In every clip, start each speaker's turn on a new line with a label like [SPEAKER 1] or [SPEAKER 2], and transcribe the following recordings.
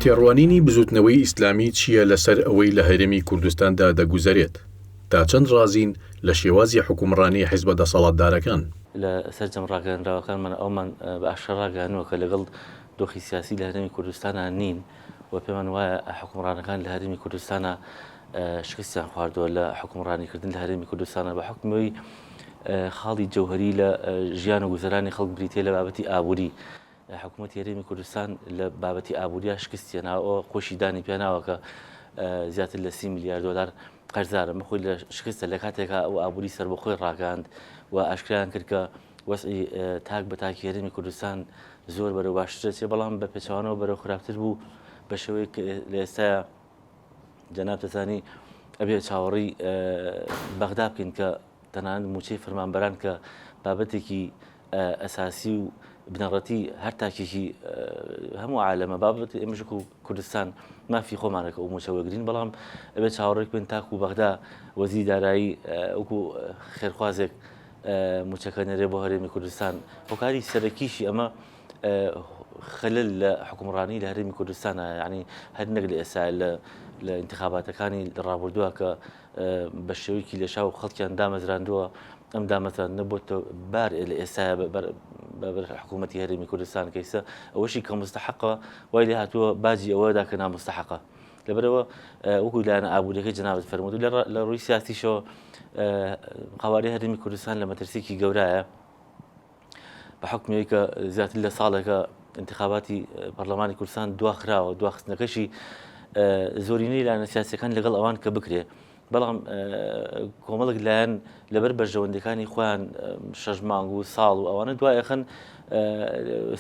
[SPEAKER 1] تێڕوانینی بزوتنەوەی ئیسلامی چییە لەسەر ئەوەی لە هەرێمی کوردستاندا دەگوزەرێت؟ تا چەند ڕازین لە شێوازی حوکمڕانی حیزبە دەسەڵاتدارەکان؟
[SPEAKER 2] لە سەرجەم ڕاگەیەنراوەکانمان ئەوەمان بە ئاشکرا ڕاگەیاندووە کە لەگەڵ دۆخی سیاسی لە هەرێمی کوردستانا نین و پێمان وایە حوکمڕانەکان لە هەرێمی کوردستانا شکستیان خواردووە لە حوکمڕانیکردن لە هەرێمی کوردستانا بە حوکمی خاڵی جەوهەری لە ژیان و گوزەرانی خەڵک بریتیە لە بابەتی ئابووری. حکوومەتی هەرێمی کوردستان لە بابەتی ئابووریا شکستی هێناوە، خۆشی دانی پێناوە کە زیاتر لە 30 ملیار دۆلار قەرزارە. ئەمە خۆی لە شکستە لە کاتێکا ئەو ئابووری سەربەخۆی ڕاگەیاند و ئاشکرایان کرد کە وەزعی تاک بە تاکی هەرێمی کوردستان زۆر بەرەو باشتر دەچێت، بەڵام بە پێچەوانەوە بەرەو خراپتر بوو بە شێوەیەک لە ئێستایا جەناب دەزانی ئەبێ چاوەڕێی بەغدا بکەین کە تەنانەت مووچەی فەرمانبەران کە بابەتێکی ئەساسی و بنەڕەتی هەر تاکێکی هەموو عالەمە بابەت ئێمەش و کوردستان مافی خۆمانە کە ئەو مووچە وەرگرین بەڵام ئەبێ چاوەڕێک بن تاکو بەغدا وەزیری دارایی وەکو خێرخوازێک مووچەکە نەرێ بۆ هەرێمی کوردستان هۆکاری سەرەکیشی ئەمە خلل لە حکومڕانی لە هەرێمی کوردستانە یعنی هەر نەک لە ئێستا لە لە انتخاباتەکانی ڕابردووە کە بە شێوەیەکی لێشاو خەڵکیان دامەزراندووە، ئەم دامەزراندنە بۆتە بار لە ئێستایا بەبەر حکوومەتی هەرێمی کوردستان کە ئیستا ئەوەشی کە مستحەقە وای لێ هاتووە باجی ئەوە دا کە نامستحەقە. لەبەرئەوە وەکو لایەنە ئابووریەکەی جەنابت فەرمووت و لە ڕووی سیاسیشەوە قەوارەی هەرێمی کوردستان لە مەترسییەکی گەورایە. بە حوکمی ئەوەی کە زیاتر لە ساڵێکە ئینتخاباتی پەرلەمانی کوردستان دواخراوە، دواخستنەکەشی زۆرینەی لایەنە سیاسیەکان لەگەڵ ئەوان کە بکرێ، بەڵام کۆمەڵێک لایەن لەبەر بەرژەوەندیەکانی خۆیان شەش مانگ و ساڵ و ئەوانە دوای ئەخەن.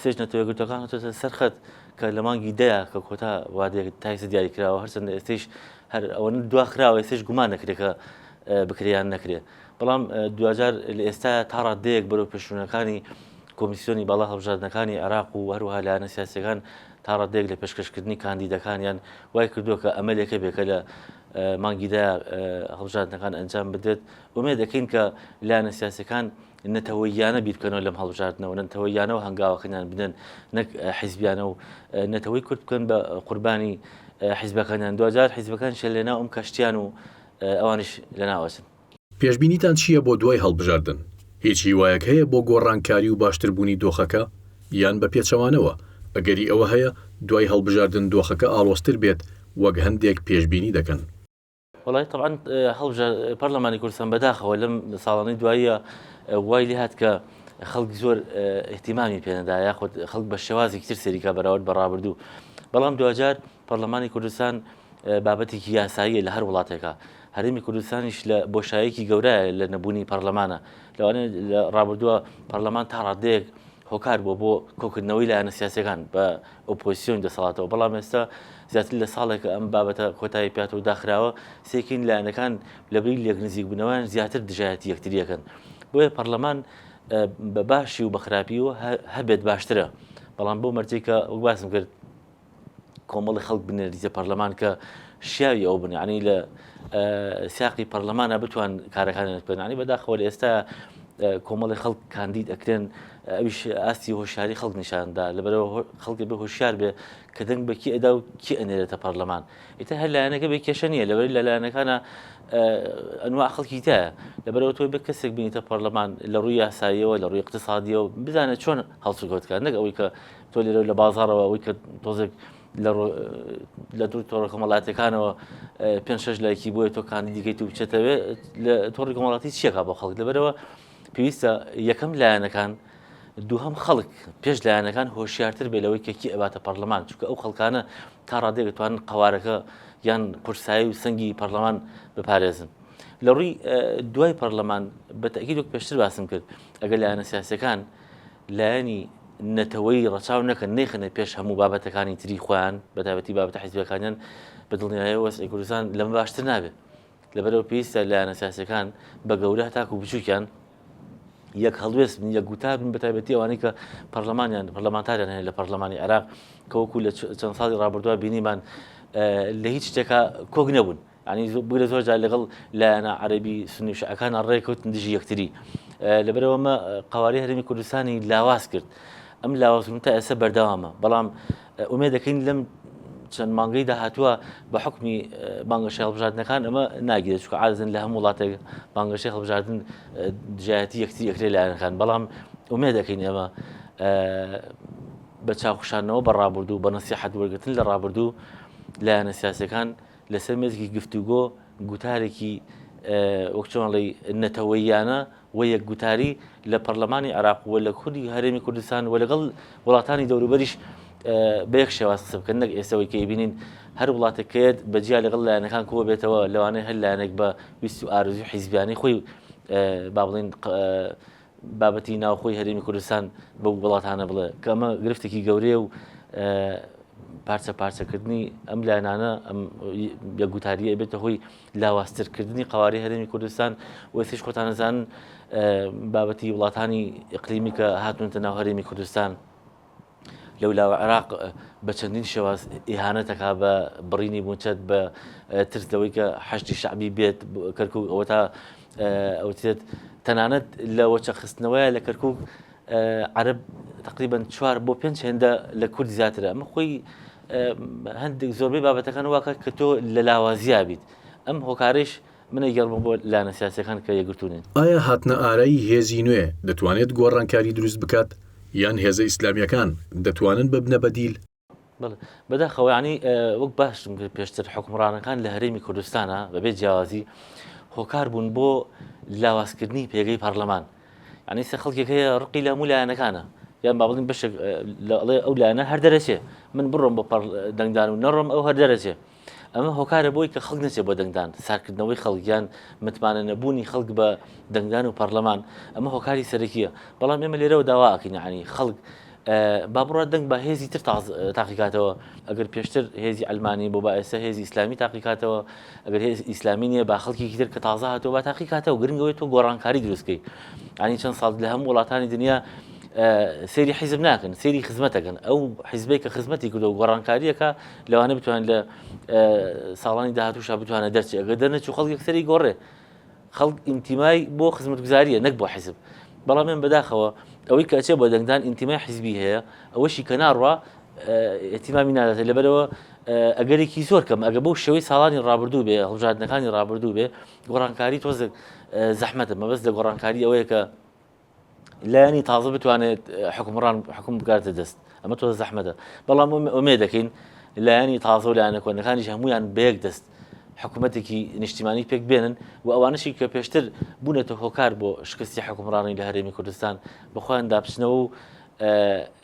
[SPEAKER 2] سێش نەتەوە یەکگرتووەکان هاتۆتە سەر خەت کە لە مانگی دەیە کە کۆتا وادەیەک تایسە دیاری کراوە، هەرچەندە ئێستەیش هەر ئەوەنە دواخراوە ئێستەیش گومان دەکرێت کە بکرێ یان نەکرێ. بەڵام دواجار لە ئێستا تا ڕاددەیەک بەرەو پێشچوونەکانی کۆمیسیۆنی باڵا هەڵبژاردنەکانی عێراق و هەروەها لایەنە سیاسیەکان تا ڕاددەیەک لە پێشکەشکردنی کاندیدەکانیان وای کردووە کە ئەمەلێکە بێ کە لە مانگی دە هەڵبژاردنەکان ئەنجام بدرێت. ئومێد دەکەین کە لایەنە سیاسیەکان نەتەوەییانە بیر بکەنەوە لەم هەڵبژاردنەوە، نەتەوەییانەوە هەنگاوەکانیان بنێن نەک حیزبیانە و نەتەوەی کورد بکەن بە قوربانی حیزبەکانیان. دواجار حیزبەکانیش لەناو ئەم کەشتیان و ئەوانیش لەناوئەچن.
[SPEAKER 1] پێشبینیتان چییە بۆ دوای هەڵبژاردن؟ هیچ هیوایەک هەیە بۆ گۆڕانکاری و باشتربوونی دۆخەکە؟ یان بە پێچەوانەوە ئەگەری ئەوە هەیە دوای هەڵبژاردن دۆخەکە ئاڵۆزتر بێت وەک هەندێک پێشبینی دەکەن؟
[SPEAKER 2] وەڵای تەبعەن هەڵبژا پەرلەمانی کوردستان بەداخەوە لەم ساڵانەی دواییە وای لێهات کە خەڵک زۆر ئیهتیمامی پێنەدا یاخود خەڵک بە شێوازێکی تر سەیری کا بەراورد بە ڕابردوو بەڵام دواجار پەرلەمانی کوردستان بابەتێکی یاساییە لە هەر وڵاتێکا، هەرێمی کوردستانیش لە بۆشایەکی گەورایە لە نەبوونی پەرلەمانە، لەوانەیە لە ڕابردووە پەرلەمان تا ڕادەیەک هۆکار بووە بۆ کۆکردنەوەی لایەنە سیاسیەکان بە ئۆپۆزیسیۆنی دەسەڵاتەوە، بەڵام ئێستا زیاتر لە ساڵێکە ئەم بابەتە کۆتایی پێهاتوە و داخراوە، سێکین لایەنەکان لەبری لێکنزیکبوونەوەیان زیاتر دژایەتی یەکتریەکەن، بۆیە پەرلەمان بە باشی و بە خراپی و هەبێت باشترە، بەڵام بەو مەرجەی کە وەک باسم کرد کۆمەڵی خەڵک بنێریتە پەرلەمان کە شیاوی ئەو بن یعنی لە سیاقی پەرلەمانە بتوان کارەکانیان بکەن یعنی بەداخەوە لە ئێستا کۆمەڵی خەڵک کاندید ئەکرێن ئەویش ئاستی هۆشیاری خەڵک نیشاندا لەبەرەوە خەڵکی بێ هۆشیار بێ کە دەنگ بە کی ئەدا و کی ئەنێرێتە پەرلەمان ئیتر هەر لایەنەکە بێ کێشە نییە لەبەری لە لایەنەکانە ئەنوا خەڵکی تایە لەبەرەوە تۆ بە کەسێک بینیتە پەرلەمان لە ڕووی یاساییەوە لە ڕووی اقتصادیەوە بزانێت چۆن هەڵسوکەوت کات نەک ئەوەی کە تۆ لێرە لە بازاڕەوە ئەوەی کە تۆزێک لە دوور تۆڕە کۆمەڵاتەکانەوە پێ شش لایکی بۆیە تۆ کاندیدیکەیت و بچێتەوێ لە تۆڕی کۆمەڵاتی چیەکە بۆ خەڵک لەبەرەوە پێویستە یەکەم لایەنەکان دووهەم خەڵک پێش لایەنەکان هۆشیارتر بێ لەوەی کە کی ئەباتە پەرلەمان چونکە ئەو خەڵکانە تا ڕادەیەک دەتوانن قەوارەکە یان قورسایی و سەنگی پەرلەمان بپارێزن لە ڕووی دوای پەرلەمان بە تەئکید وەک پێشتر باسم کرد ئەگەر لایەنە سیاسەکان لایەنی نەتەوەیی ڕەچاو نەکەن، نەیخەنە پێش هەموو بابەتەکانی تری خۆیان، بەتایبەتی بابەتە حیزبیەکانیان، بە دڵنیایەوە وەزعی کوردستان لەمە باشتر نابێت. لەبەرئەوە پێویستە لایەنە سیاسیەکان بە گەورە هەتاکو بچووکیان یەک هەڵوێست بن، یەک گوتار بن، بەتایبەتی ئەوانەی کە پەرلەمانیان پەرلەمانتاریان هەیە لە پەرلەمانی عێراق کە وەکو لە چەند ساڵی ڕابردووە بینیمان لە هیچ شتێکا کۆک نەبوون. یانی بگرە زۆر جار لەگەڵ لایەنە عەرەبی سونی و شیعەکان ڕێکەوتن دژی یەکتری لەبەرەوە ئەمە قەوارەی هەرێمی کوردستانی لاواز کرد ئەم لاوازبوون تا ئێستا بەردەوامە بەڵام ئومێد دەکەین لەم چەند مانگەی داهاتووە بە حوکمی بانگەشەی هەڵبژاردنەکان ئەمە ناگیرێت، چونکە عادەتەن لە هەموو وڵاتێک بانگەشەی هەڵبژاردن دژایەتی یەکتری ئەکرێت لایەنەکان، بەڵام ئومێد ئەکەین ئێمە بە چاوخشاندنەوە بە ڕابردوو، بە نەسیحەت وەرگرتن لە ڕابردوو، لایەنە سیاسیەکان لەسەر مێزێکی گفتوگۆ گوتارێکی وەک چۆن ئەڵێی نەتەوەییانە و یەک گوتاری لە پەرلەمانی عێراق و لە خودی هەرێمی کوردستان و لەگەڵ وڵاتانی دەوروبەریش بە یەک شێواز قسە بکەن نەک ئێستەوەی کە ئەیبینین هەر وڵاتێک کە یەت بە جیا لەگەڵ لایەنەکان کۆ بێتەوە لەوانەیە هەر لایەنێک بە ویست و ئارەزووی حیزبیانەی خۆی با بڵێین بابەتی ناوخۆی هەرێمی کوردستان بەو وڵاتانە بڵێ کە ئەمە گرفتێکی گەورەیە و پارچە پارچەکردنی ئەم لایەنانە ئەم یەکگوتاریە بێتە هۆی لاوازترکردنی قەوارەی هەرێمی کوردستان و ئێستیش خۆتان ئەزانن بابەتی وڵاتانی ئیقلیمی کە هاتوونەتە ناو هەرێمی کوردستان لەو لاوە عێراق بە چەندین شێواز ئیهانەتەکا بە بڕینی موچەت بە ترس لەوەی کە حەشدی شەعبی بێت کەرکک ئەوە تا ئەوترێت تەنانەت لە وەچە خستنەوەیە لە کەرکک عەرەب تقریبا چوار بۆ پێنج هێندە لە کورد زیاترە ئەمە خۆی هەندێک زۆربەی بابەتەکان واکە کە تۆ لە لاوازیا بیت ئەم هۆکارەیش من ئەیگێڕمەوە بۆ لایەنە سیاسیەکان کە یەکگرتوو نین.
[SPEAKER 1] ئایا هاتنە ئارای هێزی نوێ دەتوانێت گۆڕانکاری دروست بکات یان هێزە ئیسلامیەکان دەتوانن ببنە بەدیل؟
[SPEAKER 2] بەڵێ بەداخەوە یانی وەک باشم کرد پێشتر حوکمڕانەکان لە هەرێمی کوردستانە بەبێ جیاوازی هۆکار بوون بۆ لاوازکردنی پێگەی پەرلەمان یعنی سە خەڵکێک هەیە ڕقی لە هەموو لایەنەکانە یان با بڵین بەشێک لە ئەو لایەنە هەر دەرەچێ من بڕۆم بۆ دەنگدان و نەڕۆم ئەو هەر دەرەچێ ئەمە هۆکارە بۆی کە خەڵک نەچێت بۆ دەنگدان، سارکردنەوەی خەڵک یان متمانە نەبوونی خەڵک بە دەنگدان و پەرلەمان، ئەمە هۆکاری سەرەکییە. بەڵام ئێمە لێرەوە داوا ئەکەین یەعنی خەڵک با بڕوات دەنگ با هێزی تر تاقیکاتەوە، ئەگەر پێشتر هێزی عەلمانی بوو با ئێستا هێزی ئیسلامی تاقیکاتەوە، ئەگەر هێز ئیسلامی نییە با خەڵکێکی تر کە تازە هاتووە با تاقیکاتەوە، گرنگ ئەوەیە تۆ گۆڕانکاری دروست کەی. یەعنی چەند ساڵ لە هەموو وڵاتانی دنیا سەیری حیزب ناکەن، سەیری خزمەت ئەکەن. ئەو حیزبەی کە خزمەتی کردووە و گۆڕانکارییەکە لەوانە بتوانێت لە ساڵانی داهاتووشا بتوانێت دەرچێت ئەگەر دەرنەچوو خەڵک یەکسەری گۆڕێ خەڵک ئینتیمای بۆ خزمەتگوزاریە نەک بۆ حیزب بەڵام من بەداخەوە ئەوەی کە ئەچێ بۆ دەنگدان ئینتیمای حیزبی هەیە ئەوەشی کە ناڕوا ئیهتیمامی ناداتێ لەبەرەوە ئەگەرێکی زۆر کەم ئەگە بەو شێوەی ساڵانی ڕابردوو بێ هەڵبژاردنەکانی ڕابردوو بێ گۆڕانکاری تۆزێک زەحمەتە مەبەست لە گۆڕانکاری ئەوەیە کە لایەنی تازە بتوانێت حکومڕان حکوم بکاتە دەست ئەمە تۆ زەحمەتە بەڵام ئومێ دەکەین لایەنی تازە و لایەنە کۆنەکانیش هەمویان بەیەک دەست حکوومەتێکی نیشتیمانی پێک بێنن و ئەوانشی کە پێشتر بوونەتە هۆکار بۆ شکستی حکومڕانی لە هەرێمی کوردستان بەخۆیان دابچنەوە و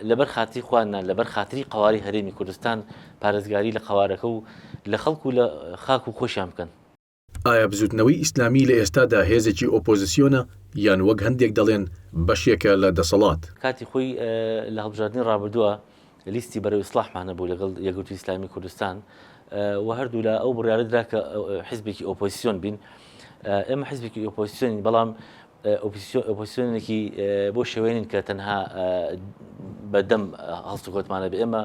[SPEAKER 2] لەبەر خاتری خواننا لەبەر خاتری قواری هەرێمی کوردستان پارێزگاری لە قوارەکە و لە خەڵک و لە خاک و خۆشیان بکەن.
[SPEAKER 1] ئایا بزوتنەوەی ئیسلامی لە ئێستادا هێزێکی ئۆپۆزسیۆنە یان وەک هەندێک دەڵێن بەشێکە لە دەسەڵات؟
[SPEAKER 2] کاتی خۆی لە هەڵبژاردنی ڕابردووە لیستی بەرەو ئیسڵاحمان هەبوو لەگەڵ یەکگرتووی ئیسلامی کوردستان و هەردوولا ئەو بڕیارە درا کە حیزبێکی ئۆپۆزسیۆن بین. ئێمە حیزبێکی ئۆپۆزسیۆنین بەڵام ئۆپۆزسیۆنێکی بۆ شێوەیە نین کە تەنها بە دەم هەڵسوکەوتمانە بێ. ئێمە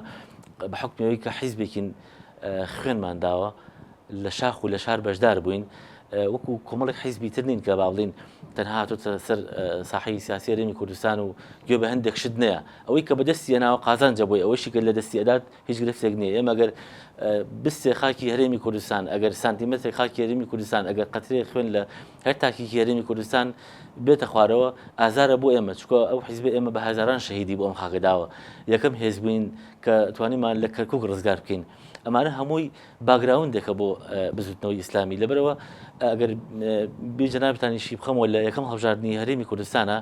[SPEAKER 2] بە حوکمی ئەوەی کە حیزبێکین خوێنمان داوە لە شاخ و لە شار بەشدار بووین وەکو کۆمەڵێک حیزبی تر نین کە با بڵین تەنها هاتۆتە سەر ساحەی سیاسی هەرێمی کوردستان و گوێ بە هەندێک شت نەیە ئەوەی کە بەدەستی هێناوە قازانجە بۆی ئەوەشی کە لە دەستی ئەدات هیچ گرفتێک نییە ئێمە ئەگەر بستێ خاکی هەرێمی کوردستان ئەگەر سانتیمەترێک خاکی هەرێمی کوردستان ئەگەر قەترێک خوێن لە هەر تاکێکی هەرێمی کوردستان بێتە خوارەوە ئازارە بۆ ئێمە چکە ئەو حیزبە ئێمە بە هەزاران شەهیدی بۆ ئەم خاکە داوە یەکەم هێز بووین کە توانیمان لە کەرکک ڕزگار بکەین ئەمانە هەمووی باگراوندێکە بۆ بزوتنەوەی ئیسلامی لەبەرەوە ئەگەر بیر جەنابتانیشی بخەمەوە لە یەکەم هەڵبژاردنی هەرێمی کوردستانە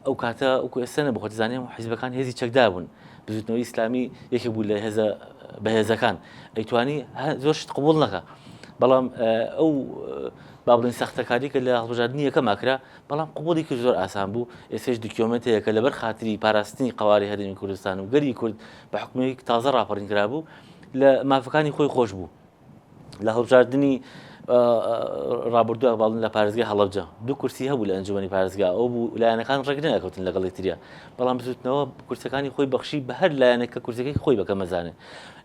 [SPEAKER 2] ئەو کاتە وەکو ئێستا نەبوو خۆت دەزانی هەموو حیزبەکان هێزی چەکدار بوون بزوتنەوەی ئیسلامی یەکێک بوو لە هێزە بەهێزەکان ئەیتوانی زۆر شت قبوڵ نەکا بەڵام ئەو با بڵێن سەختەکاری کە لە هەڵبژاردنی یەکەم ئەکرا بەڵام قبوڵی کرد زۆر ئاسان بوو ئێستاش document ێکە کە لەبەر خاتری پاراستنی قەوارەی هەرێمی کوردستان و گەلی کورد بە حکومی تازە ڕاپەڕین کرابوو لە مافەکانی خۆی خۆش بوو لە هەڵبژاردنی ڕابردووە باڵن لە پارێزگای هەڵەبجە دوو کورسی هەبوو لە ئەنجومەنی پارێزگا ئەو بوو لایەنەکان ڕێک نەکەوتن لەگەڵ یەکتریا بەڵام بزوتنەوە کورسەکانی خۆی بەخشی بە هەر لایەنێک کە کورسەکەی خۆی بەکە مەزانێ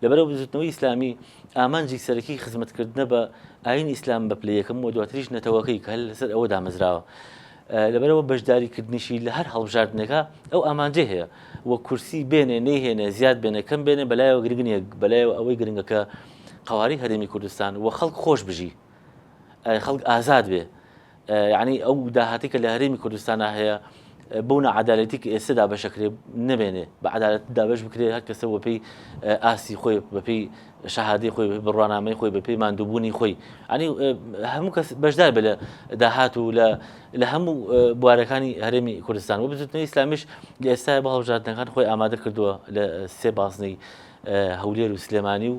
[SPEAKER 2] لەبەرەوە بزوتنەوەی ئیسلامی ئامانجی سەرەکی خزمەتکردنە بە ئاین ئیسلام بە پلەی یەکەم و دواتریش نەتەوەکەی کە هەر لەسەر ئەوە دامەزراوە. لەبەرئەوە بەشداری کردنیشی لە هەر هەڵبژاردنێکا ئەو ئامانجەی هەیە و کورسی بێنێ نەیهێنێ زیاد بێنێ کەم بێنێ بەلایەوە گرنگ نییە بەلایەوە ئەوەی گرنگە کە قەوارەی هەرێمی کوردستان و خەڵک خۆش بژی خەڵک ئازاد بێ یعنی ئەو داهاتی کە لە هەرێمی کوردستانە هەیە بەو نەعادالەتی کە ئێستا دابەشەکرێ نمێنێ بە عدالەت دابش بکرێ هەر کەسە بەپێی ئاستی خۆی بەپێی شەهادەی خۆی بەپێی بڕوانامەی خۆی بەپێی ماندووبوونی خۆی ئەنی هەموو کەس بەشدار بێ لە داهات و لە لە هەموو بوارەکانی هەرێمی کوردستان و بزوتنەوەی ئیسلامیش لە ئێستا بۆ هەڵبژاردنەکان خۆی ئامادە کردووە لە سێ بازنەی هەولێر و سلێمانی و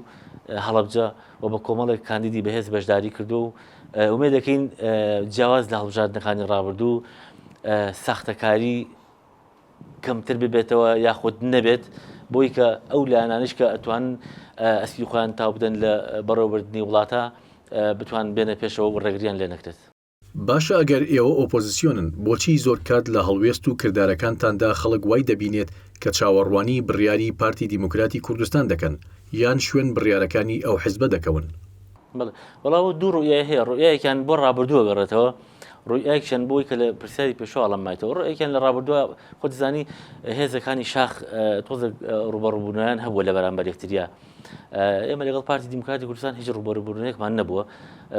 [SPEAKER 2] هەڵەبجە و بە کۆمەڵێک کاندیدی بەهێز بەشداری کردووە و ئومێد دەکەین جیاواز لە هەڵبژاردنەکانی ڕابردوو ساختەکاری کەمتر ببێتەوە یاخود نەبێت بۆی کە ئەو لایەنانش کە ئەتوان ئەسپی خۆیان تاو بدەن لە بەڕێوەبردنی وڵاتە بتوان بێنە پێشەوە و ڕێگریان لێ نەکرێت.
[SPEAKER 1] باشە ئەگەر ئێوە ئۆپۆزسیۆنن بۆچی زۆر کات لە هەڵوێست و کردارەکانتاندا خەڵک وای دەبینێت کە چاوەڕوانی بڕیاری پارتی دیموکراتی کوردستان دەکەن یان شوێن بڕیارەکانی ئەو حزبە دەکەون؟
[SPEAKER 2] بەڵێ وەڵا ئەوە دوو ڕوئیای هەیە ڕوئیایەکیان بۆ ڕابردوو ئەگەڕێتەوە ڕوئیایەکیان بۆی کە لە پرسیاری پێشوو ئەڵم مایتەوە ڕوئیایەکیان لە ڕابردووە خۆت زانی هێزەکانی شاخ تۆزێک ڕوبەڕوبوونیان هەبووە لە بەرامبەر یەکتریا ئێمە لەگەڵ پارتی دیموکراتی کوردستان هیچ ڕوبەڕوبوونێکمان نەبووە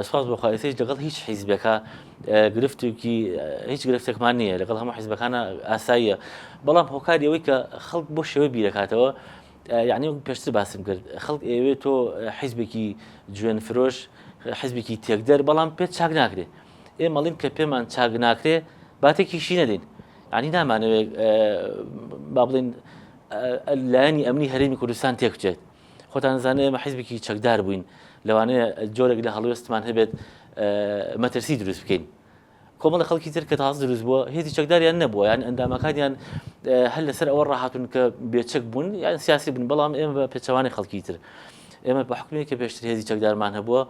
[SPEAKER 2] سوپاس بۆ خوا ئێستاش لەگەڵ هیچ حیزبێکە گرفتێکی هیچ گرفتێکمان نییە لەگەڵ هەموو حیزبەکانە ئاساییە بەڵام هۆکاری ئەوەی کە خەڵک بۆ شێوە بیرەکاتەوە یەعنی وەک پێشتر باسم کرد خەڵک ئەیەوێت تۆ حیزبێکی جوێن فرۆش حیزبێکی تێکدەر بەڵام پێت چاک ناکرێ ئێمە ئەڵێین کە پێمان چاک ناکرێ باتێکیشی نەدەین یعنی نامانەوێت با بڵێن لایەنی ئەمنی هەرێمی کوردستان تێک بچێت خۆتان زانێ ئێمە حیزبێکی چەکدار بووین لەوانەیە جۆرێک لە هەڵوێستمان هەبێت مەترسی دروست بکەین کۆمەڵە خەڵکی تر کە تازە دروست بووە هێزی چەکداریان نەبووە یان ئەندامەکانیان هەر لەسەر ئەوە ڕاهاتون کە بێچەک بوون یان سیاسی بن بەڵام ئێمە بە پێچەوانی خەڵکی تر ئێمە بە حکومێک کە پێشتر هێزی چەکدارمان هەبووە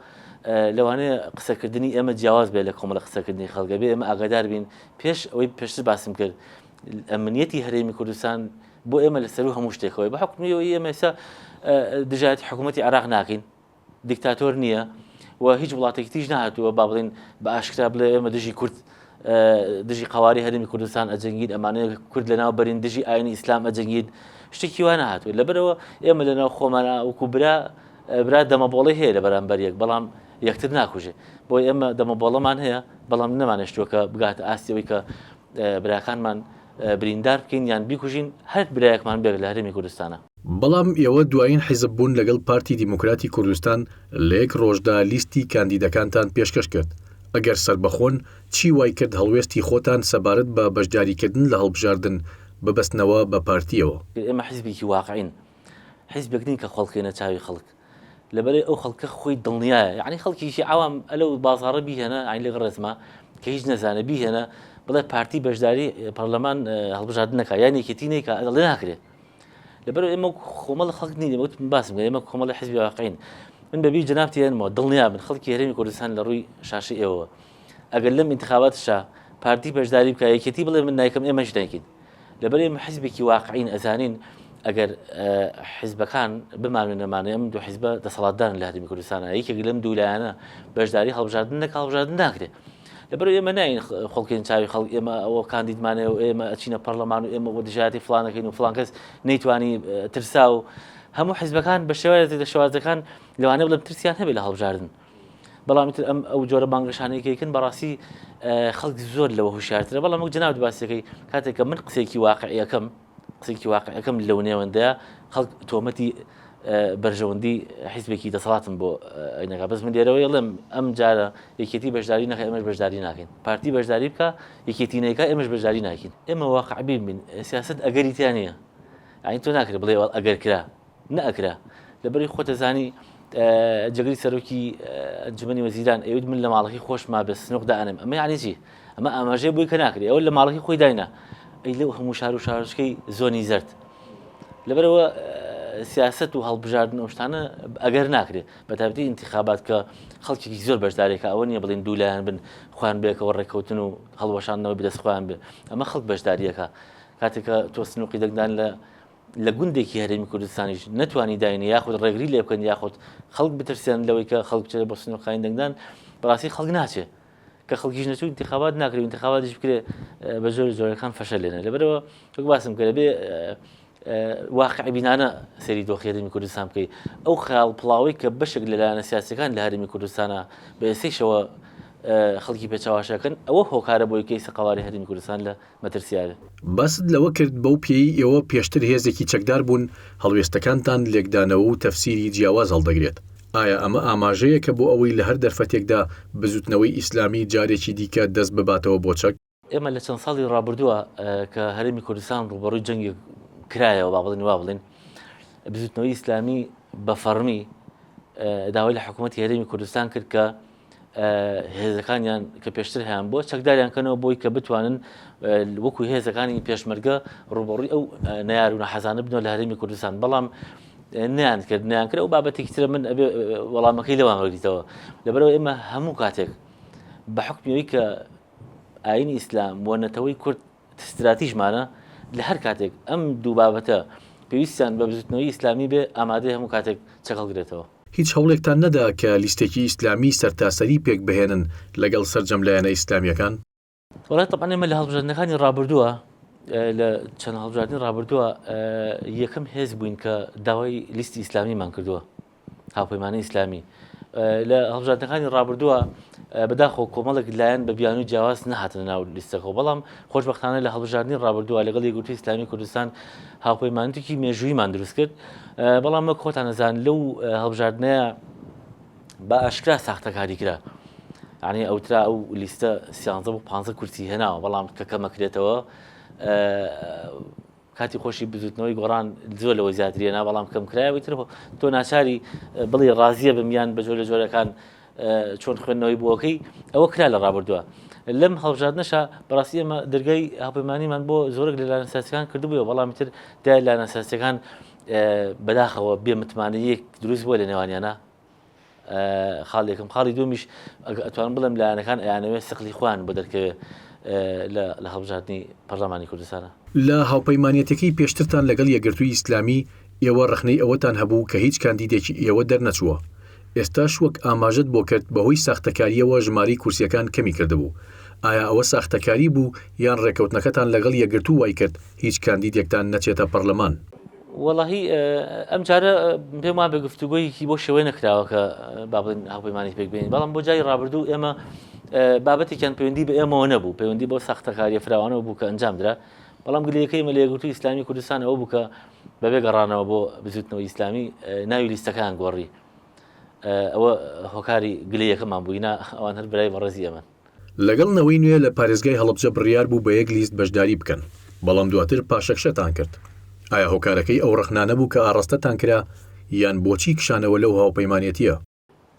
[SPEAKER 2] لەوانەیە قسەکردنی ئێمە جیاواز بێت لە کۆمەڵە قسەکردنی خەڵکە بێ ئێمە ئاگادار بین پێش ئەوەی پێشتر باسم کرد ئەمنیەتی هەرێمی کوردستان بۆ ئێمە لە سەرو هەموو شتێکەوەی بە حکومیەوەی ئێمە ئێستا دژایەتی حکوومەتی عێراق ناکەین دیکتاتۆر نییە و هیچ وڵاتێکی تریش نەهاتووە با بڵێین بە ئاشکرا بڵێ ئێمە دژی کورد دژی قواری هەرێمی کوردستان ئەجەنگین ئەمانەیە کورد لەناو بەرین دژی ئاینی ئیسلام ئەجەنگین شتێکی وا نەهاتووە لەبەرەوە ئێمە لەناو خۆمانە وەکو برا برا دەمەبۆڵی هەیە لە بەرامبەر یەک بەڵام یەکتر ناکوژێ بۆی ئێمە دەمەبۆڵەمان هەیە بەڵام نەمانێشتووە کە بگاتە ئاستی ئەوەی کە براکانمان بریندار بکەین یان بیکوژین هەر برایەکمان بێت لە هەرێمی کوردستانە.
[SPEAKER 1] بەڵام ئێوە دوایین حیزب بوون لەگەڵ پارتی دیموکراتی کوردستان لە یەک ڕۆژدا لیستی کاندیدەکانتان پێشکەش کرد، ئەگەر سەربەخۆن چی وای کرد هەڵوێستی خۆتان سەبارەت بە بەشداریکردن لە هەڵبژاردن ببەستنەوە بە پارتییەوە؟
[SPEAKER 2] ئێمە حیزبێکی واقعین، حیزبێک نین کە خۆڵ بکەینە چاوی خەڵک، لەبەرئ ئەو خەڵکە خۆی دڵنیایە یعنی خەڵکیکی عوام ئەلەو بازاڕە بیهێنە یعنی لەگەڵ ڕێزما کە هیچ نەزانێ بیهێنە بڵێ پارتی بەشداری پەرلەمان هەڵبژاردن نەکا یان یەکێتی نەیکا ئەڵێ ناکرێ لەبەر ئێمە کۆمەڵ خەڵک نین وتم باسم کرد ئێمە کۆمەڵی حزبی واقعین من بەبیر جەنابتی هێنمەوە دڵنیا بن خەڵکی هەرێمی کوردستان لە ڕووی شاشەی ئێوەوە ئەگەر لەم ئینتخاباتشا پارتی بەشداری بکە یەکێتی بڵێ من نایکەم ئێمەش نایکەین لەبەر ئێمە حزبێکی واقعین ئەزانین ئەگەر حزبەکان بمانوێ نەمانێ ئەم دوو حزبە دەسەڵاتدارن لە هەرێمی کوردستانە یەکێک لەم دوو لایەنە بەشداری هەڵبژاردن نەکا هەڵبژاردن ناکرێ لەبەر ئێمە ناین خۆڵکەین چاوی خەڵک ئێمە ئەوە کاندیدمانێ و ئێمە ئەچینە پەرلەمان و ئێمە بۆ دژایەتی فلانەکەین و فلان کەس نەیتوانی ترسا و هەموو حزبەکان بە شێوازێک لە شێوازەکان لەوانەیە بڵێم ترسیان هەبێ لە هەڵبژاردن بەڵام ئیتر ئەم ئەو جۆرە بانگەشانەی کە یکن بەڕاستی خەڵک زۆر لەوە هوشیارترە بەڵام وەک جەنابت باسیەکەی کاتێک کە من قسێکی واقعیەکەم قسێکی واقعەکەم لەو نێوەندەیە خەڵک تۆمەتی بەرژەوەندی حیزبێکی دەسەڵاتم بۆ ئەینەکە بەس من لێرەوە یڵێم ئەم جارە یەکێتی بەشداری نەکە ئێمەش بەشداری ناکەین پارتی بەشداری بکە یەکێتی نەیکا ئێمەش بەشداری ناکەین ئێمە واقعبین بین سیاست ئەگەری تیا نییە یعنی تۆ ناکرێت بڵێ ئەگەر کرا نەئەکرا لەبەری خۆت ئەزانی جێگری سەرۆکی ئەنجومەنی وەزیران ئەوت من لە ماڵەکەی خۆشما بێ سنوق دانێم ئەمە یعنی چی ئەمە ئاماژەیە بۆی کە ناکرێ ئەوە لە ماڵەکەی خۆی داینا ئەی لەو هەموو شار و شارۆچکەی زۆنی زەرد لەبەرەوە سیاست و هەڵبژاردن ئەو شتانە ئەگەر ناکرێت بە تایبەتی ئینتخابات کە خەڵکێکی زۆر بەشدارێکە ئەوە نییە بڵین دوو لایەن بن خۆیان بێکەوە ڕێککەوتن و هەڵوەشاندنەوەی بدەست خۆیان بێ ئەمە خەڵک بەشداریەکە کاتێکە تۆ سنوقی دەنگدان لە لە گوندێکی هەرێمی کوردستانیش نەتوانی داینێ یاخود ڕێگری لێ بکەن یاخود خەڵک بترسێن لەوەی کە خەڵک بچێت بۆ سنووقانی دەنگدان بەڕاستی خەڵک ناچێ. کە خەڵکیش نەچوو انتخابات ناکرێت انتخاباتیش بکرێ بە زۆر زۆرەکان فەشەل لێنە لەبەرەوە وەک باسم کرد بێ واقع بینانە سەری دۆخی هەرێمی کوردستان بکەی ئەو خەیاڵ پڵاوەی کە بەشێک لە لایەنە سیاسەکان لە هەرێمی کوردستانە بە ئێسەیشەوە خەڵکی پێچەواشەکەن ئەوە هۆکارە بۆی کەیسە قەواری هەرێمی کوردستان لە مەترسیابێ.
[SPEAKER 1] باست لەوە کرد بەو پێیەی ئێوە پێشتر هێزێکی چەکدار بوون هەڵوێستەکانتان لێکدانەوە و تەفسیری جیاواز هەڵدەگرێت، ئایا ئەمە ئاماژەیەکە بۆ ئەوەی لە هەر دەرفەتێکدا بزوتنەوەی ئیسلامی جارێکی دیکە دەست بباتەوە بۆ چەک؟
[SPEAKER 2] ئێمە لە چەند ساڵی ڕابردووە کە هەرێمی کوردستان ڕووبەڕووی جەنگێک کرایەوە با بڵێین وا بڵێین بزوتنەوەی ئیسلامی بە فەڕمی داوای لە حکوومەتی هەرێمی کوردستان کرد کە هێزەکانیان کە پێشتر هەیان بووە چەکداریان کەنەوە بۆی کە بتوانن وەکو هێزەکانی پێشمەرگە ڕوبەڕووی ئەو نەیار و نەحەزانە بنەوە لە هەرێمی کوردستان بەڵام نیان کرد نیان کرد ئەو بابەتێکی ترە من ئەبێ وەڵامەکەی لەوان وەرگیتەوە لەبەرەوە ئێمە هەموو کاتێک بە حکمیەوەی کە ئاینی ئیسلام و نەتەوەی کورد ستراتیژمانە لە هەر کاتێک ئەم دوو بابەتە پێویستیان بە بزوتنەوەی ئیسلامی بێ ئامادەی هەموو کاتێک چەک هەڵگرێتەوە.
[SPEAKER 1] هیچ هەوڵێکتان نەدا کە لیستێکی ئیسلامی سەرتاسەری پێک بهێنن لەگەڵ سەرجەم لایەنە ئیسلامیەکان؟
[SPEAKER 2] وەڵای تەبعەن ئێمە لە هەڵبژاردنەکانی ڕابردووە لە چەند هەڵبژاردنی ڕابردووە یەکەم هێز بووین کە داوای لیستی ئیسلامیمان کردووە هاوپەیمانی ئیسلامی لە هەڵبژاردنەکانی ڕابردووە بەداخۆ کۆمەڵێک لایەن بە بیانوی جیاواز نەهاتنە ناو لیستەکەەوە بەڵام خۆشببختانە لە هەڵبژاردننی ڕابردووە لەگەڵ یەکگرتووی ئیسلامی کوردستان هاوپەیمانێکی مێژوویمان دروست کرد بەڵام وەک خۆتان ئەزان لەو هەڵبژاردنەیە بە ئاشکرا ساختەکاری کرا یعنی ئەوترا ئەو لیستە سیانزە بۆ پ کورسی هێناوە بەڵام کە کەمەکرێتەوە کاتی خۆشی بزوتنەوەی گۆڕان زۆر لەوە زیاتری هێنا بەڵام کەم کرایەوەی تر تۆ ناچاری بڵێ ڕازیە بم یان بە جۆر لە جۆرەکان چۆن خوێندنەوەی بۆکەی ئەوە کرا لە ڕابردووە لەم هەڵبژاردنەشا بەڕاستی ئێمە دەرگای هاوپەیمانیمان بۆ زۆرێک لە لایەنە سیاسیەکان کردبووە بەڵام تر دای لایەنە سیاسیەکان بەداخەوە بێ متمانەیەک دروست بووە لە نێوانیانە خاڵ یەکەم خاڵی دووەمیش ئەتوانم بڵێم لایەنەکان ئەیانەوێت سقلی خۆیان بۆ دەرکەوێت لە هەڵبژاردنی پەرلەمانی کوردستانە.
[SPEAKER 1] لە هاوپەیمانیەتەکەی پێشترتان لەگەڵ یەکگرتووی ئیسلامی ئێوە ڕەخنەی ئەوەتان هەبوو کە هیچ کاندیدێکی ئێوە دەرنەچووە. ئێستاش وەک ئاماژەت بۆ کرد بەهۆی ساختەکارییەوە ژمارەی کورسییەکان کەمی کردبوو. ئایا ئەوە ساختەکاری بوو یان ڕێکەوتنەکەتان لەگەڵ یەکگرتوو وای کرد هیچ کاندیدێکتان نەچێتە پەڕلەمان؟
[SPEAKER 2] وەڵاهی ئەم جارە پێم وابێ گفتوگۆیەکی بۆ شێوەی نەکراوە کە با بڵێین هاوپەیمانی پێک بێنین بەڵام بۆ جاری ڕابردوو ئێمە بابەتێکیان پەیوەندی بە ئێمەوە نەبوو پەیوەندی بۆ ساختەکاریە فراوانەوە بوو کە ئەنجام درا بەڵام گلەیەکەی ئێمە لە یەکگرتووی ئیسلامی کوردستان ئەوە بوو کە بەبێ گەڕانەوە بۆ بزوتنەوەی ئیسلامی ناوی لیستەکان گۆڕی ئەوە هۆکاری گلەیەکەمان بووینا ئەوان هەر برای بەڕێزی ئێمەن.
[SPEAKER 1] لەگەڵ نەوەی نوێ لە پارێزگای هەڵەبجە بڕیار بوو بە یەک لیست بەشداری بکەن، بەڵام دواتر پاشەکشەتان کرد. ئایا هۆکارەکەی ئەو ڕەخنانە بوو کە ئاڕاستەتان کرا، یان بۆچی کشانەوە لەو هاوپەیمانێتییە؟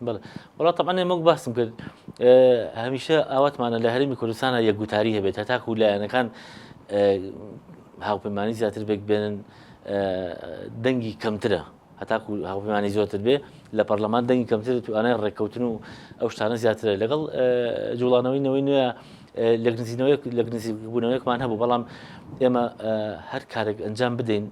[SPEAKER 2] بەڵێ وەڵا تەبعەن ئێمە وەک باسم کرد هەمیشە ئاواتمانە لە هەرێمی کوردستانە یەک گوتاری هەبێت هەتاکو لایەنەکان هاوپەیمانی زیاتر بێک بێنن دەنگی کەمترە هەتاکو هاوپەیمانی زۆرتر بێ لە پەرلەمان دەنگی کەمتر توانای ڕێککەوتن و ئەو شتانە زیاترە لەگەڵ جوڵانەوەی نەوەی نوێ لەگنزینەوەیەک لەگنزیبوونەوەیەکمان هەبوو بەڵام ئێمە هەر کارێک ئەنجام بدەین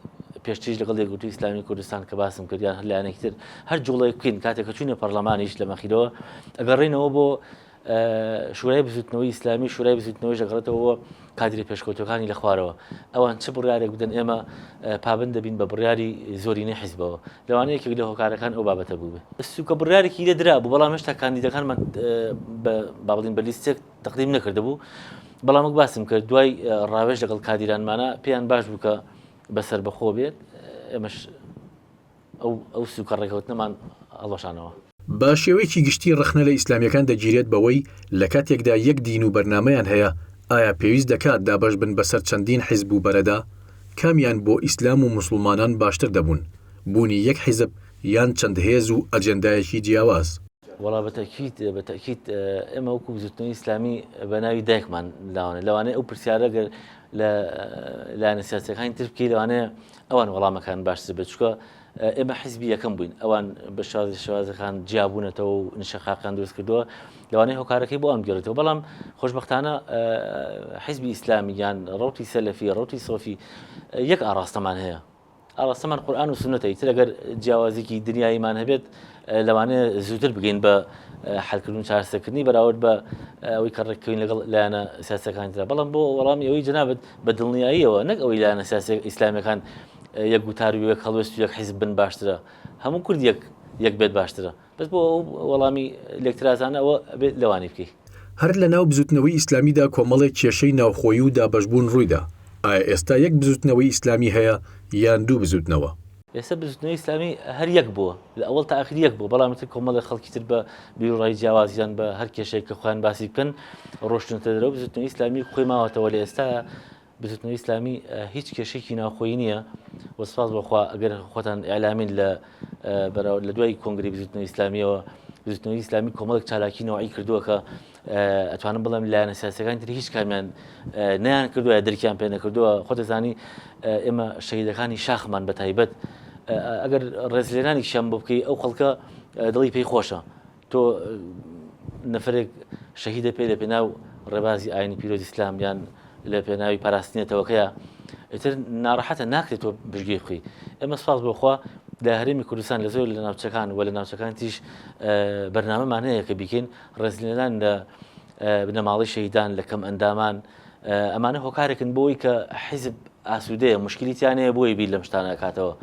[SPEAKER 2] پێشتریش لەگەڵ یەکگرتووی ئیسلامی کوردستان کە باسم کرد یان هەر لایەنێکی تر هەر جوڵەیەک بکەین کاتێک کە چوینە پەرلەمانیش لە مەخیرەوە ئەگەڕێینەوە بۆ شورای بزوتنەوەی ئیسلامی شورای بزوتنەوەیش دەگەڕێتەوە بۆ کادرە پێشکەوتوەکانی لە خوارەوە ئەوان چ بڕیارێک بدەن ئێمە پابند دەبین بە بڕیاری زۆرینەی حیزبەوە لەوانەیە یەکێک لە هۆکارەکان ئەو بابەتە بووبێ سوکە بڕیارێکی لێ درابوو بەڵام هێشتا کاندیدەکانمان با بڵێین بە لیستێک تەقدیم نەکردبوو بەڵام وەک باسم کرد دوای ڕاوێژ لەگەڵ کادیرانمانە پێیان باش بوو کە بە سەربەخۆ بێت ئێمەش ئەو ئەو سوکە ڕێکەوتنەمان هەڵوەشانەوە.
[SPEAKER 1] بە شێوەیەکی گشتی ڕەخنە لە ئیسلامیەکان دەگیرێت بەوەی لە کاتێکدا یەک دین و بەرنامەیان هەیە، ئایا پێویست دەکات دابەش بن بەسەر چەندین حیزب و بەرەدا؟ کامیان بۆ ئیسلام و موسڵمانان باشتر دەبوون؟ بوونی یەک حیزب یان چەند هێز و ئەجێندایەکی جیاواز؟
[SPEAKER 2] وەڵا بە تەئکید بە تەئکید ئێمە وەکو بزوتنەوەی ئیسلامی بە ناوی دایکمان لاوانە لەوانەیە ئەو پرسیارە گەر لە لایەنە سیاسیەکانی تر بکەی لەوانەیە ئەوان وەڵامەکان باشتر بێت چونکە ئێمە حیزبی یەکەم بووین ئەوان بە شێوازی شێوازەکان جیابوونەتەوە و نشەخاقیان دروست کردووە لەوانەیە هۆکارەکەی بۆ ئەم گێڕێتەوە بەڵام خۆشببختانە حیزبی ئیسلامی یان ڕوتی سەلەفی ڕوتی سۆفی یەک ئاراستەمان هەیە ئاراستەمان قورئان و سوننەتە ئیتر ئەگەر جیاوازیکی دنیاییمان هەبێت لەوانەیە زووتر بگەین بە حلکردن و چارەسەرکردنی بەراورد بە ئەوەی کە ڕێککەوین لەگەڵ لایەنە سیاسەکانی ترا بەڵام بۆ وەڵامی ئەوەی جەنابت بە دڵنیاییەوە نەک ئەوەی لایەنە سیاسی ئیسلامیەکان یەک گوتار و یەک هەڵوێست و یەک حیزب بن باشترە هەموو کورد یەک یەک بێت باشترە بەس بۆ ئەو وەڵامی لێکترازانە ئەوە ئەبێت لەوانی بکەی.
[SPEAKER 1] هەر لە ناو بزوتنەوەی ئیسلامیدا کۆمەڵێک کێشەی ناوخۆیی و دابەشبوون ڕوویدا، ئایا ئێستا یەک بزوتنەوەی ئیسلامی هەیە یان دوو بزوتنەوە؟
[SPEAKER 2] ئێستا بزوتنەوەی ئیسلامی هەر یەک بووە، لە ئەوەڵ تا ئاخر یەک بووە، بەڵام ئیتر کۆمەڵێک خەڵکی تر بە بیروڕای جیاواز یان بە هەر کێشەیەک کە خۆیان باسی بکەن ڕۆشتونەتە دەرەوە، بزوتنەوەی ئیسلامی خۆی ماوەتەوە لە ئێستا بزوتنەوەی ئیسلامی هیچ کێشەیەکی ناوخۆیی نییە و سپاس بۆ خوا ئەگەر خۆتان ئیعلامین لە لە دوای کۆنگری بزوتنەوەی ئیسلامیەوە بزوتنەوەی ئیسلامی کۆمەڵێک چالاکی نەوعی کردووە کە ئەتوانم بڵێم لایەنە سیاسەکانی تر هیچ کامیان نیان کردووە یا درکیان پێ نەکردووە خۆ دەزانی ئێمە شەهیدەکانی شاخمان بە تایبەت ئەگەر ڕێزلێنانێکیان بۆ بکەی ئەو خەڵکە دڵی پێی خۆشە تۆ نەفرێک شەهیدە پێ لە پێناو ڕێبازی ئاینی پیرۆز ئیسلام یان لە پێناوی پاراستنی نەتەوەکەیە ئیتر ناڕەحەتە ناکرێت تۆ بژگێ بخەی ئێمە سپاس بۆ خوا لە هەرێمی کوردستان لە زۆر لە ناوچەکان و لە ناوچەکان تیش بەرنامەمان هەیە کە بیکەین ڕێزلێنان لە بنەماڵەی شەهیدان لە کەم ئەندامان ئەمانە هۆکارێکن بۆی کە حیزب ئاسوودەیە مشکلی تیانەیە بۆی بیر لەم شتانە ئەکاتەوە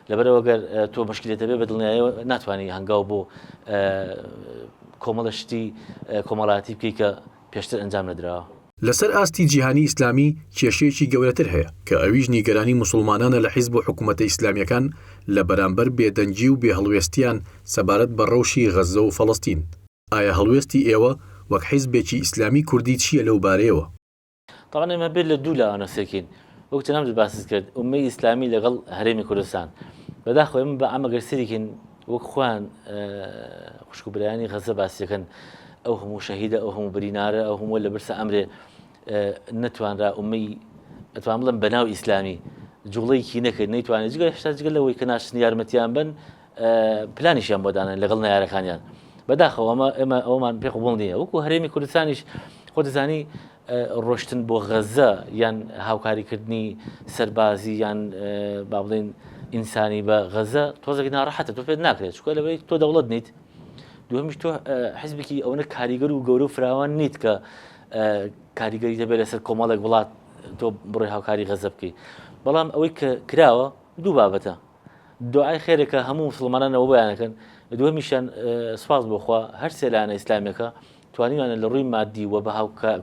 [SPEAKER 2] لەبەرەوە گەر تۆ مشکلێت دەبێ بە دڵنیایەوە ناتوانانی هەنگاو بۆ کۆمەڵە شتی کۆمەڵاتی بکەی کە پێشتر ئەنجام نەدراوە.
[SPEAKER 1] لەسەر ئاستی جیهانی ئیسلامی کێشەیەکی گەورەتر هەیە کە ئەویش نیگەرانی موسوڵمانانە لە حیزب و حکومەتە ئیسلامیەکان لە بەرامبەر بێدەنگی و بێهەڵوێستیان سەبارەت بە ڕەوشی غەززە و فەڵەستین. ئایا هەڵوێستی ئێوە وەک حیزبێکی ئیسلامی کوردی چییە لەو بارەیەوە؟
[SPEAKER 2] تەبعەن ئێمە بێت لە دوو لاوە سێکین وەک جەنابت باست کرد ئومەی ئیسلامی لەگەڵ هەرێمی کوردستان بەداخەوە ئێمە بە عام گەر سەیرکەین وەک خۆیان خوشک و برایانی غەزە باسیەکەن ئەو هەموو شەهیدە ئەو هەموو برینارە ئەو هەموو لە برسە ئەمرێ نەتوانرا ئومەی ئەتوان بڵێم بەناو ئیسلامی جوڵەیەکی نەکرد نەیتوانێت جگە هێشتا جگە لەوەی کە ناشتن یارمەتیان بن پلانیشیان بۆ دانان لەگەڵ نەیارەکانیان بەداخەوە ئەمە ئێمە ئەومان پێ قبوڵ نییە وەکو هەرێمی کوردستانیش خۆ دەزانی ڕۆشتن بۆ غەزە یان هاوکاریکردنی سەربازی یان با بڵێن ئینسانی بە غەزە تۆزێک ناڕەحەتە تۆ پێت ناکرێت چکە لەوەی تۆ دەوڵەت نیت دووەمیش تۆ حزبێکی ئەوەنە کاریگەر و گەورە و فراوان نیت کە کاریگەری دەبێت لەسەر کۆمەڵێک وڵات تۆ بڕێ هاوکاری غەزە بکەیت بەڵام ئەوەی کە کراوە دوو بابەتە دوعای خێرێکە هەموو مسلمانان ئەوە بۆیان ئەکەن دووەمیشیان سوپاس بۆ خوا هەر سێ لایەنە ئیسلامیەکە توانیویانە لە ڕووی مادی و بە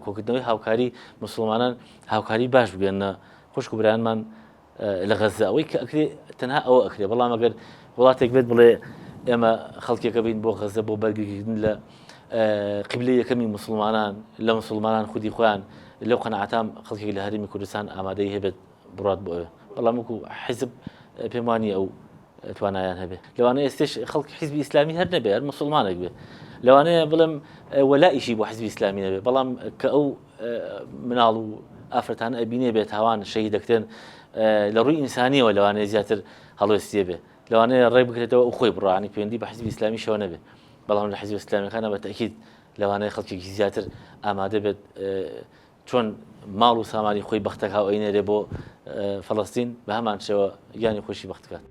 [SPEAKER 2] کۆکردنەوەی هاوکاری مسلمانان هاوکاری باش بگەنە خوشک و برایانمان لە غەزە ئەوەی کە ئەکرێ تەنها ئەوە ئەکرێ بەڵام ئەگەر وڵاتێک بێت بڵێ ئێمە خەڵکێکە بین بۆ غەزە بۆ بەرگریکردن لە قبلەی یەکەمی مسلمانان لە مسلمانان خودی خۆیان لەو قەناعەتام خەڵکێک لە هەرێمی کوردستان ئامادەی هەبێت بڕات بۆ ئەوێ بەڵام وەکو حیزب پێم وانیە ئەو توانایان هەبێ لەوانەیە ئێستش خەڵک حیزبی ئیسلامی هەر نەبێ هەر مسلمانێک بێ لەوانەیە بڵێم وەلائیشی بۆ حیزبی ئیسلامی نەبێ بەڵام کە ئەو مناڵ و ئافرەتانە ئەبینێ بێت تاوان شەهید دەکرێن لە ڕووی ئینسانیەوە لەوانەیە زیاتر هەڵوێستیە بێ لەوانەیە ڕێک بکرێتەوە ئەو خۆی بڕانی پەیوەندی بە حیزبی ئیسلامیشەوە نەبێ بەڵام لە حیزب ئیسلامیەکانە بە تەکید لەوانەیە خەڵکێکی زیاتر ئامادە بێت چۆن ماڵ و سامانی خۆی بەختەکا و ئەینێرێ بۆ فەڵەستین بە هەمان شێوە گیانی خۆشی بەختکات.